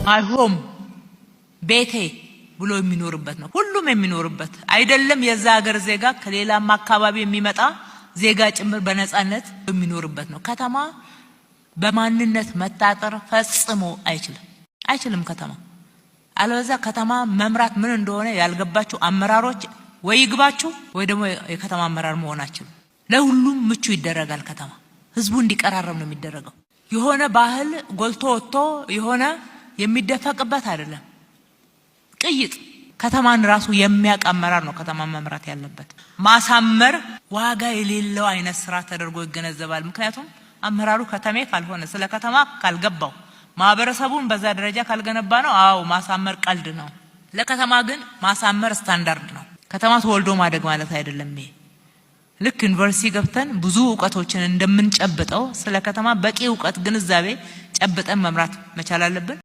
My home ቤቴ ብሎ የሚኖርበት ነው። ሁሉም የሚኖርበት አይደለም። የዛ ሀገር ዜጋ ከሌላም አካባቢ የሚመጣ ዜጋ ጭምር በነጻነት የሚኖርበት ነው። ከተማ በማንነት መታጠር ፈጽሞ አይችልም አይችልም። ከተማ አለበዛ ከተማ መምራት ምን እንደሆነ ያልገባችሁ አመራሮች ወይ ይግባችሁ ወይ ደግሞ የከተማ አመራር መሆናችሁ። ለሁሉም ምቹ ይደረጋል። ከተማ ህዝቡ እንዲቀራረብ ነው የሚደረገው። የሆነ ባህል ጎልቶ ወጥቶ የሆነ የሚደፈቅበት አይደለም። ቅይጥ ከተማን ራሱ የሚያውቅ አመራር ነው ከተማ መምራት ያለበት። ማሳመር ዋጋ የሌለው አይነት ስራ ተደርጎ ይገነዘባል። ምክንያቱም አመራሩ ከተሜ ካልሆነ፣ ስለ ከተማ ካልገባው፣ ማህበረሰቡን በዛ ደረጃ ካልገነባ ነው። አዎ ማሳመር ቀልድ ነው። ለከተማ ግን ማሳመር ስታንዳርድ ነው። ከተማ ተወልዶ ማደግ ማለት አይደለም። ይሄ ልክ ዩኒቨርሲቲ ገብተን ብዙ እውቀቶችን እንደምንጨብጠው ስለ ከተማ በቂ እውቀት ግንዛቤ ጨብጠን መምራት መቻል አለብን።